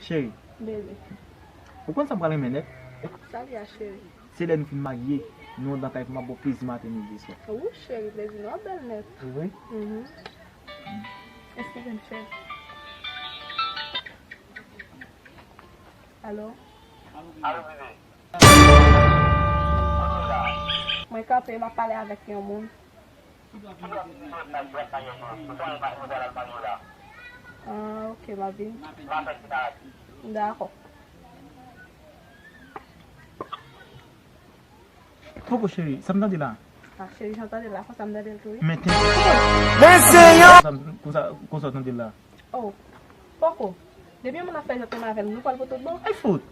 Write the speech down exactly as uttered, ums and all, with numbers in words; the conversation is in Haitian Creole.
Cheri, bebe, ou konn sa m pral renmen nèt? Sa li a, cheri? Se lè nou fin marye, nou anndan kay pou m ap ba w plezi maten, midi, swa. Wi, cheri, plezi nou ap bèl nèt. Vre? Mhm. Eskize m, cheri. Alo? Alo, bebe. Mwen kanpe, m ap pale avèk yon moun. Ah, ok, m ap vini. Dakò. Poko, cheri, sa m tande la? Ah, cheri, jan tande la, konsa m tande l tou, wi. Men ten. Men Senyè! Konsa, konsa, konsa w tande l la? Oh, poko. Depi yon moun ap fè jantreman avè m, nou pral pou tout bon. Ay fout!